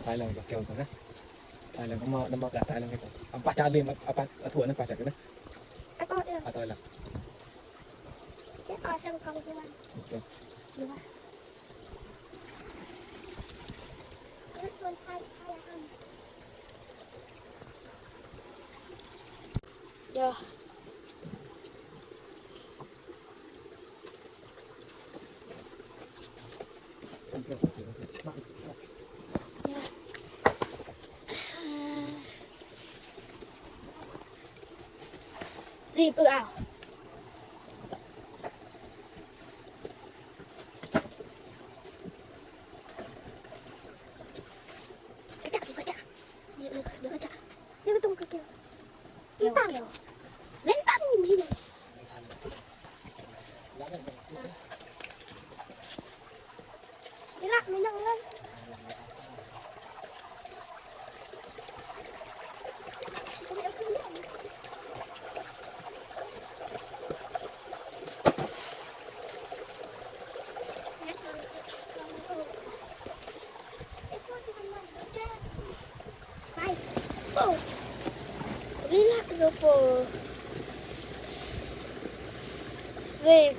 Thai lang ka keo ka na. Thai lang ka ma, na ma ka Thai lang ka. Ang pata lim, apa, atua na pata ka na. Ato ila. Ato ila. Ke pa sa ka suan. Okay. Dua. Ya. Rip ư ao. Kacak, kacak. Dia, dia, dia kacak. Dia betul ke keo? Keo, keo. Lentang gini. Ira, minum kan? Relax, Zopo. Sip.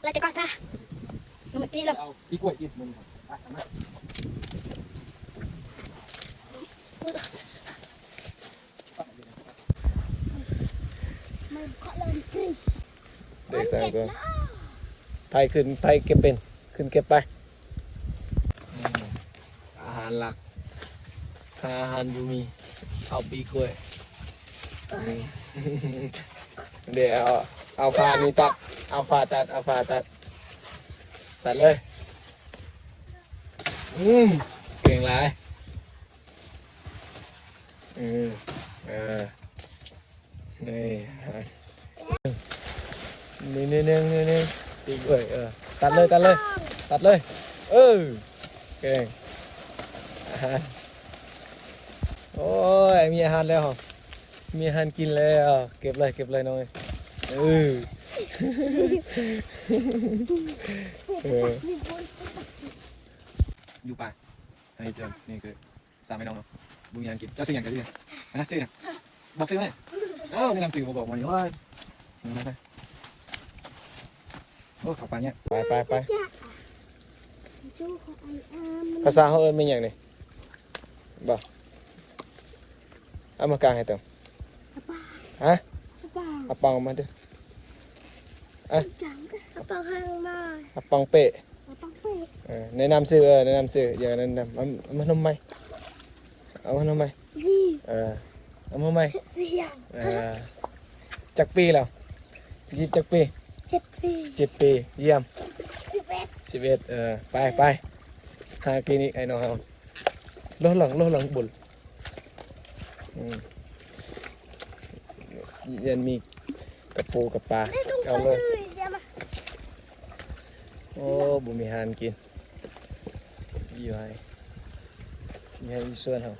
Lah tekak sah. Nomor tiga lah. ໄດ້ສາມຕົວ ໄຖຂຶ້ນ ໄຖເກັບເປັນ ຂຶ້ນເກັບໄປ. ອືມ ອາຫານຫຼັກ ຖ້າອາຫານບໍ່ມີ ເອົາປີກກ້ວຍ. ອືມ ເດ ເອົາ ເອົາຜ້ານີ້ຕັດ ເອົາຜ້າຕັດ ເອົາຜ້າຕັດ ຕັດເລີຍ. ອືມ ເກັ່ງຫຼາຍ. ອືມ ເອີ ນີ້ ນີ້ ນີ້ ນີ້ ນີ້ ຕີກລ້ວຍ ເອີ ຕັດເລີຍ ຕັດເລີຍ ຕັດເລີຍ ເອີ ເກັ່ງ ອາຫານ ໂອ້ຍ ມີອາຫານແລ້ວ ມີອາຫານກິນແລ້ວ ເກັບເລີຍ ເກັບເລີຍນ້ອງເອີຍ ເອີ ເອີ ຢູ່ປ່າ ອັນນີ້ເຈີ ນີ້ຄື ສາມພີ່ນ້ອງເນາະ ບໍ່ມີຫຍັງກິນ. ເຈົ້າຊື່ຫຍັງ? ເຈົ້າຊື່ຫຍັງ? ຮະ? ຊື່ຫຍັງ? ບອກຊື່ມາ. ເອົ້າ ແນະນຳຊື່ບໍ່ບອກມານີ້ ໂອ້ຍ. ໂອ້ ເຂົ້າປ່າຍາກ. ໄປ ໄປ ໄປ. ພາສາເຮົາເອີ້ນແມ່ນຫຍັງນີ້? ບໍ່ ເອົາມາກາງໃຫ້ເຕີມ. ອາປາງ. ຮະ? ອາປາງ. ອາປາງອອກມາເດີ້. ອາ ອາປາງໃຫ້ມາ. ອາປາງເປ້. ເອີ ແນະນຳຊື່ ເອີ ແນະນຳຊື່ ຢ່າແນະນຳ ເອົາ ເອົາມານຳໃໝ່ ເອົາມານຳໃໝ່ ເອີ ເອົາມາໃໝ່ ເອີ ຈັກປີແລ້ວ? ຍິບຈັກປີ? ເຈັດປີ ເຈັດປີ ຢ້ຽມ ສິບເອັດ ສິບເອັດ ເອີ ໄປ ໄປ ຫາກິນອີກ ໄອ້ນ້ອງເຮົາ ໂລດຫຼັງ ໂລດຫຼັງບຸນ. ອືມ ຢ້ານມີກະປູກະປາ ເອົາເລີຍ. ໂອ້ ບໍ່ມີອາຫານກິນ ຢູ່ໃຫ້ ຢູ່ໃຫ້ຢູ່ສວນເຮົາ.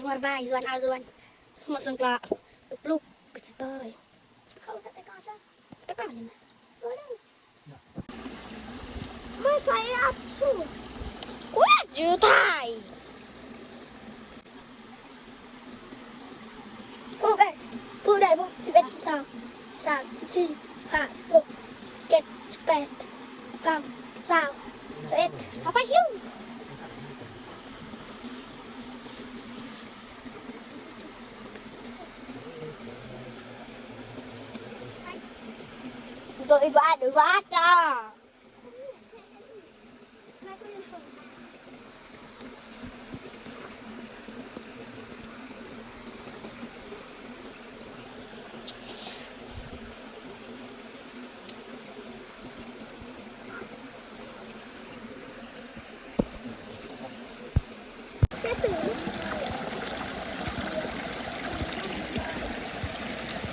Warbai zuan a zuan. Masang kla. Pluk. Kecil. Kau tak teka sah. Teka ni. Boleh. Masai apsu. Kuat jutai. ຜູ້ໃດ ຜູ້ໃດ ສິບເອັດ ສິບສອງ ສິບສາມ ສິບສີ່ ສິບຫ້າ ສິບຫົກ ສິບເຈັດ ສິບແປດ ສິບເກົ້າ ຊາວ ຊາວເອັດ ເອົາໄປຫິ້ວ. ໂດຍບາດ ບາດ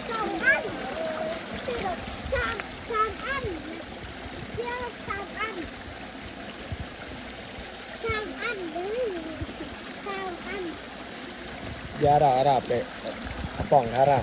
ສອງອັນ ສາມ ສາມອັນ ເສຍສາມອັນ ສາມອັນເດີ ສາມອັນ. Yara, ara pe, apong, ara.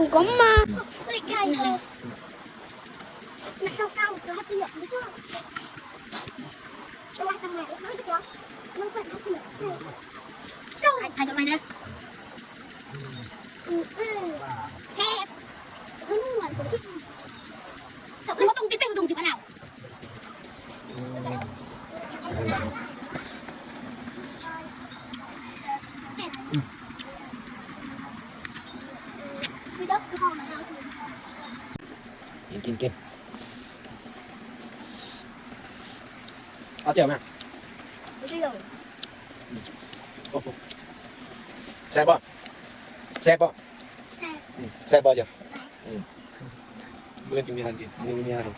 Koma. Giling, giling, giling. ເອົາແຈ່ວມາ. ແຊບບໍ່? ແຊບບໍ່? ແຊບ ອືມ ແຊບບໍ່ເຈົ້າ? ແຊບ ອືມ ມື້ອື່ນຊິມີອາຫານກິນ ມື້ນີ້ມີອາຫານ.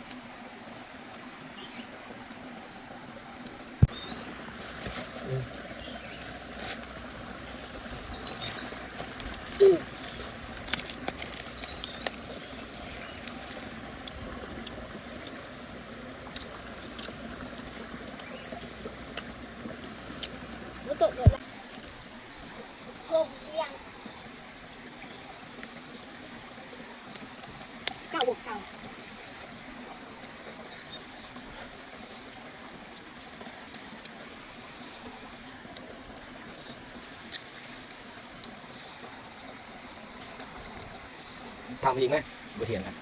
ຖາມອີກໄໝ? ບໍ່ຖຽງນະ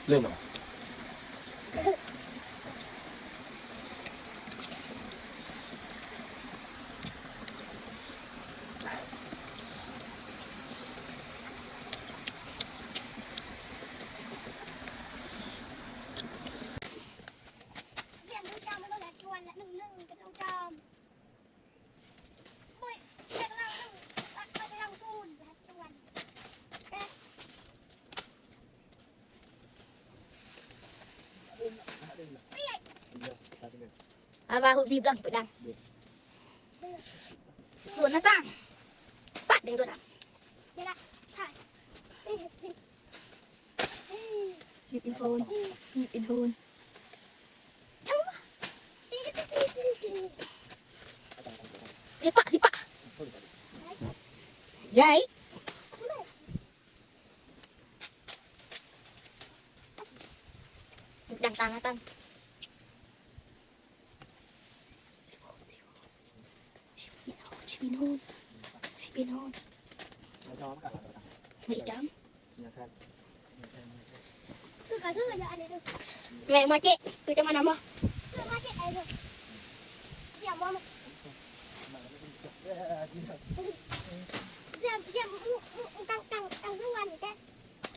ລືມແລ້ວ. ອາ ວ່າຮູບສິບຫຼັງໄປດັງ ສວນໜ້າຕ່າງ ປາດແດງສວນໜ້າຕ່າງ. ເກັບເອັນໂຟນ ເກັບເອັນໂຟນ. ຊິປະ ຊິປະ ໃຫຍ່ ດັງຕາມນະຕັນ. ຊິເປັນໂຮນ ຊິເປັນໂຮນ ຊິເປັນໂຮນ ເຮັດອີ່ຫຍັງ? ແມ່ມາເຈະ ຄືຈະມານຳບໍ່?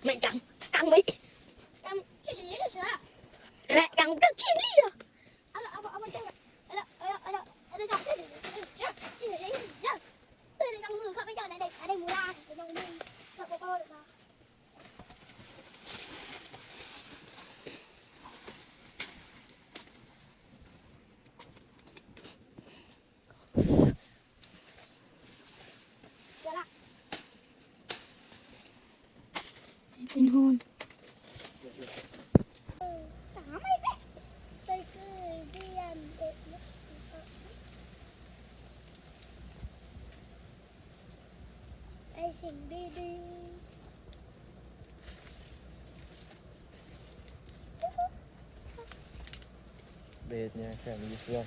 ແມ່ນຈັງ ກັງໄວ້ ແລະ ກັງ ກັງຂີ້ເລຍ. ເປັນໂຮນ ໄອ້ສິ່ງດີໆ. ເບດຫຍັງແຂງຢູ່ຊ່ວງ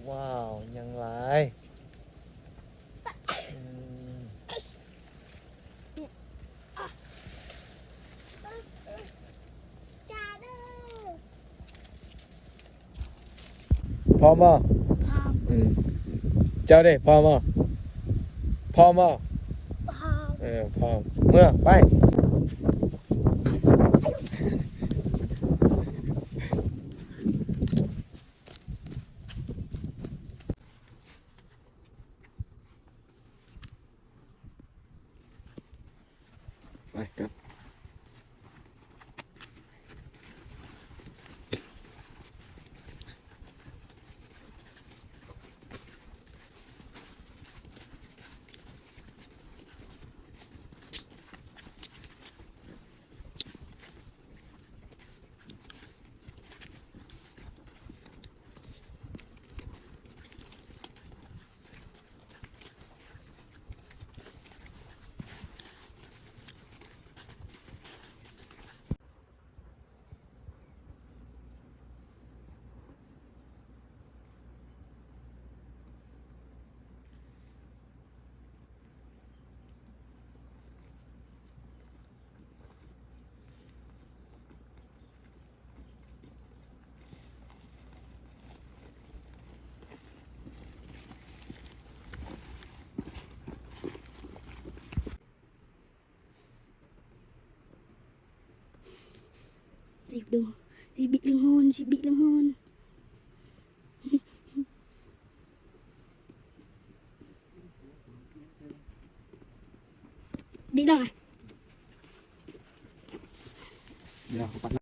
ວ້າວ ຫຍັງຫຼາຍ ອືມ. ພ້ອມບໍ່? ພ້ອມ. ອືມ ເຈົ້າເດ ພ້ອມບໍ່? ພ້ອມບໍ່? ພ້ອມ. ເອີ ພ້ອມ ເມືອ ໄປ. ໄປກັບ. ຊິບດູ ຊິບິເລື່ອງຮອນ ຊິບິເລື່ອງຮອນ ດິດອງອະ ດຽວເຂົາປັດ